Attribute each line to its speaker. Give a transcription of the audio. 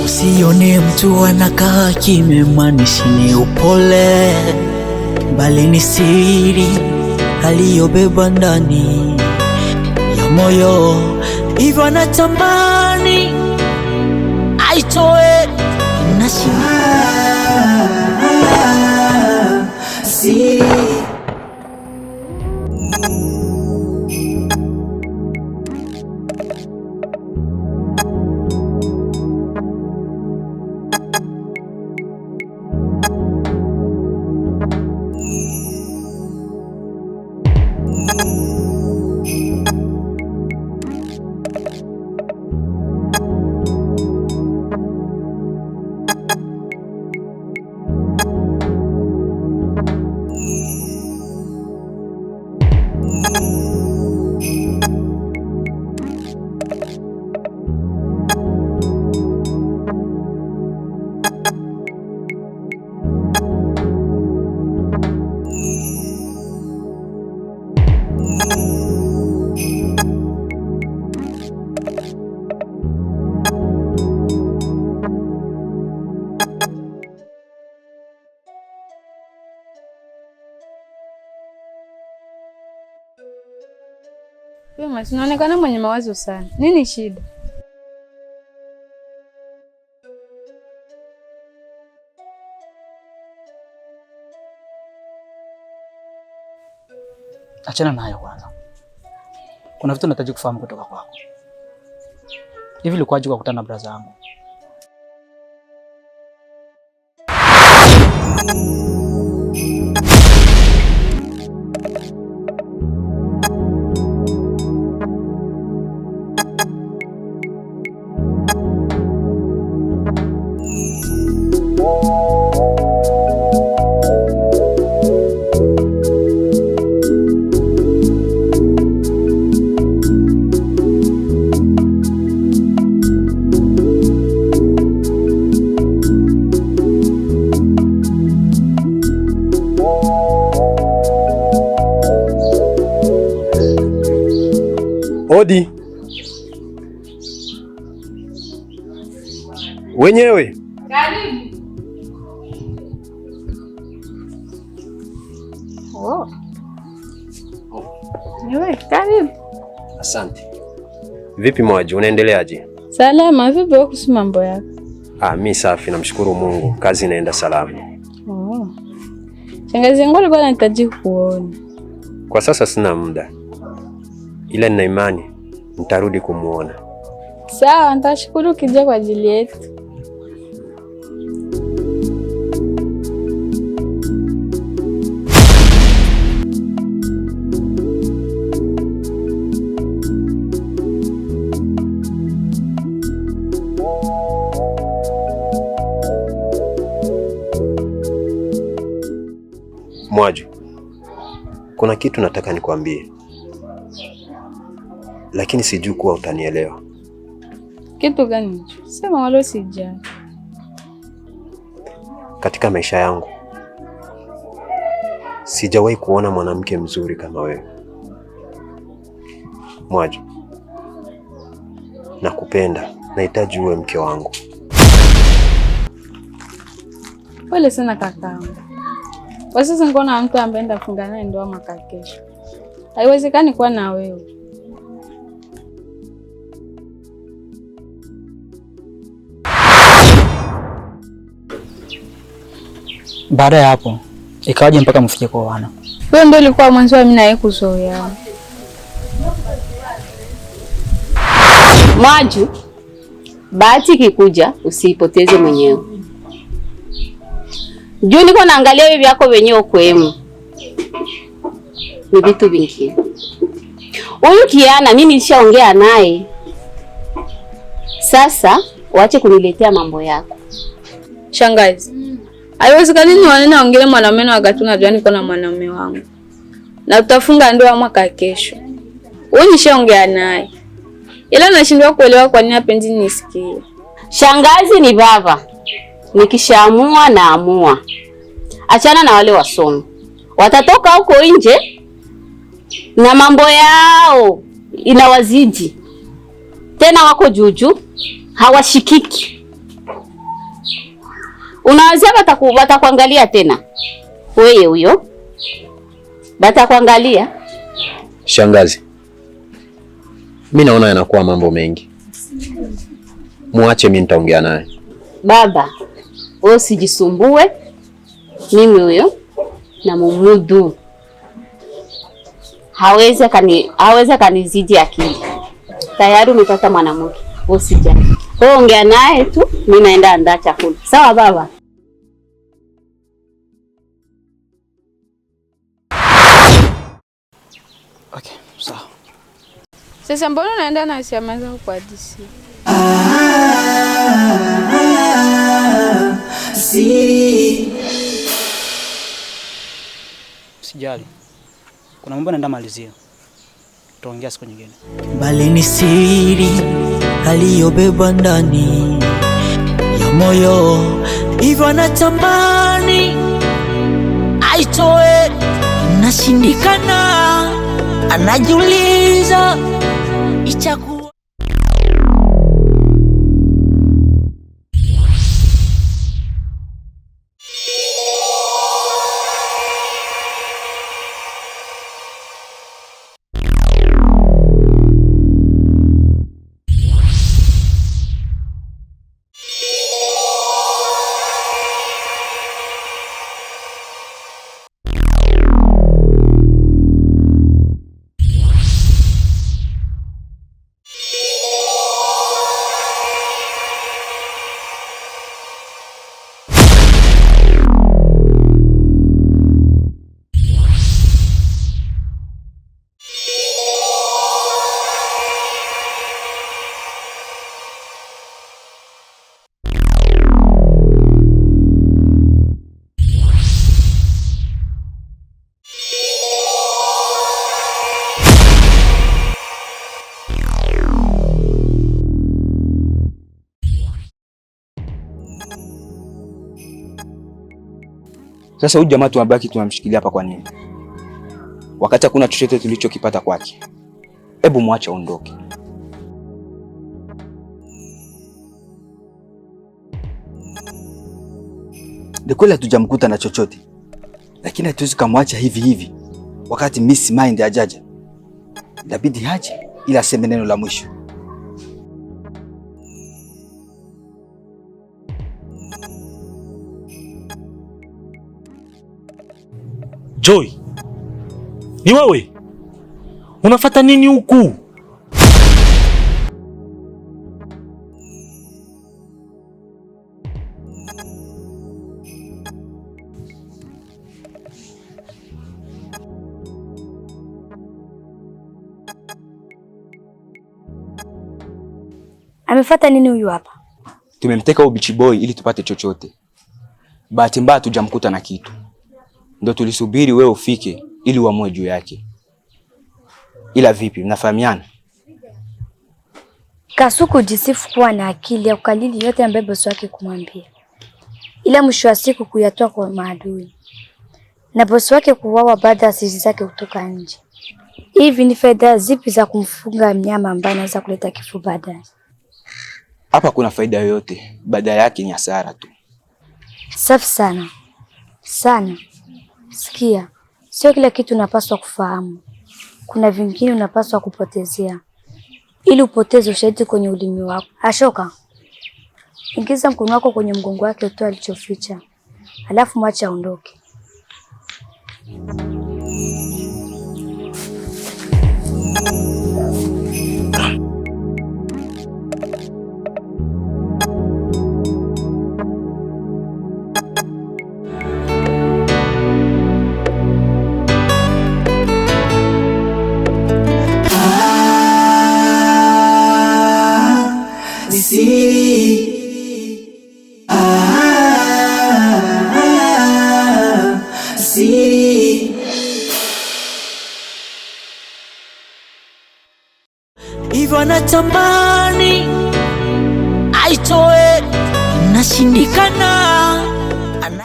Speaker 1: Usione mtu anakaa kimya, maanishi ni upole, bali ni siri aliyobeba ndani ya moyo, hivyo anatamani aitoe siri.
Speaker 2: Unaonekana mwenye mawazo sana. Nini shida?
Speaker 3: Achana nayo kwanza. Kuna vitu nahitaji kufahamu kutoka kwako. Hivi ulikuwaje kwa kukutana na braza yangu?
Speaker 4: Odi wenyewe.
Speaker 2: Karibu. Oh. Niwe, karibu.
Speaker 4: Asante. Vipi Mwaji, unaendeleaje?
Speaker 2: Salama, vipi kuhusu mambo yako?
Speaker 4: Ah, mi safi, namshukuru Mungu, kazi inaenda salama.
Speaker 2: Oh. Shangazi yangu alikuwa anahitaji kuona.
Speaker 4: Kwa sasa sina muda, ila nina imani nitarudi kumuona.
Speaker 2: Sawa, nitashukuru ukija kwa ajili yetu.
Speaker 4: Mwaju, kuna kitu nataka nikwambie, lakini sijui kuwa utanielewa.
Speaker 2: Kitu gani hicho? Sema wala usijali.
Speaker 4: Katika maisha yangu sijawahi kuona mwanamke mzuri kama wewe Mwaju. Nakupenda, nahitaji uwe mke wangu.
Speaker 2: Pole sana kakaangu. Kwa sasa niko na mtu ambaye ndafunga naye ndoa mwaka kesho. Haiwezekani kuwa na wewe.
Speaker 3: Baada ya hapo ikawaje mpaka mfikie kuoana?
Speaker 2: Huyo ndio ilikuwa mwanzo wa mimi na yeye kuzoeana.
Speaker 5: Mwaju, bahati ikikuja usiipoteze mwenyewe. Juu niko naangalia hivi vyako wenyewe kwemu ni vitu vingine. Huyu Kiana mimi nishaongea naye, sasa wache kuniletea mambo yako.
Speaker 2: Shangazi, haiwezekani ni wanene waongele mwanamume na wakati unajua niko na mwanamume wangu na tutafunga ndoa mwaka kesho. Wewe nishaongea naye, ila nashindwa kuelewa kwa nini apendi nisikie.
Speaker 5: Shangazi ni baba, nikishaamua naamua. Achana na wale wasomi, watatoka huko nje na mambo yao inawazidi tena, wako juju, hawashikiki. Unawazia batakuangalia tena. Wewe huyo. Batakuangalia.
Speaker 4: Shangazi, mi naona yanakuwa mambo mengi. Muache mi nitaongea naye.
Speaker 5: Baba, wewe usijisumbue. Mimi huyo na mumudu. Hawezi kanizidi akili. Tayari umepata mwanamke. Wewe usijali. Wewe ongea naye tu, mimi naenda andaa chakula. Sawa baba?
Speaker 3: Okay, sawa.
Speaker 2: Sasa mbona unaenda na siamaza kwa DC?
Speaker 1: Siri.
Speaker 3: Sijali. Kuna mambo naenda malizia. Tutaongea siku nyingine.
Speaker 1: Bali ni siri aliyobeba ndani ya moyo, hivyo anatamani aitoe, inashindikana, anajiuliza itakuwa.
Speaker 6: Sasa huyu jamaa tunabaki tunamshikilia hapa kwa nini? Wakati hakuna chochote tulichokipata kwake. Hebu mwache aondoke. Ni kweli hatujamkuta na chochote, lakini hatuwezi kumwacha hivi hivi wakati Miss Mind hajaja. Inabidi aje ili aseme neno la mwisho.
Speaker 7: Joy, ni wewe? Unafata nini huku?
Speaker 8: Amefata nini huyu hapa?
Speaker 6: Tumemteka huyu beach boy ili tupate chochote. Bahati mbaya tujamkuta na kitu. Ndio tulisubiri wewe ufike ili uamue juu yake. Ila vipi, mnafahamiana?
Speaker 8: Kasuku jisifu kuwa na akili ya kukalili yote ambayo bosi wake kumwambia, ila mwisho wa siku kuyatoa kwa maadui na bosi wake kuuawa baada ya siri zake kutoka nje. Hivi ni faida zipi za kumfunga mnyama ambaye anaweza kuleta kifo baadaye?
Speaker 6: Hapa kuna faida yoyote, badala yake ni hasara tu.
Speaker 8: Safi sana sana. Sikia, sio kila kitu unapaswa kufahamu. Kuna vingine unapaswa kupotezea ili upoteze ushahidi kwenye ulimi wako. Ashoka, ingiza mkono wako kwenye mgongo wake utoe alichoficha, alafu mwache aondoke.
Speaker 1: Siri. Hivyo anatamani aitoe, inashindikana.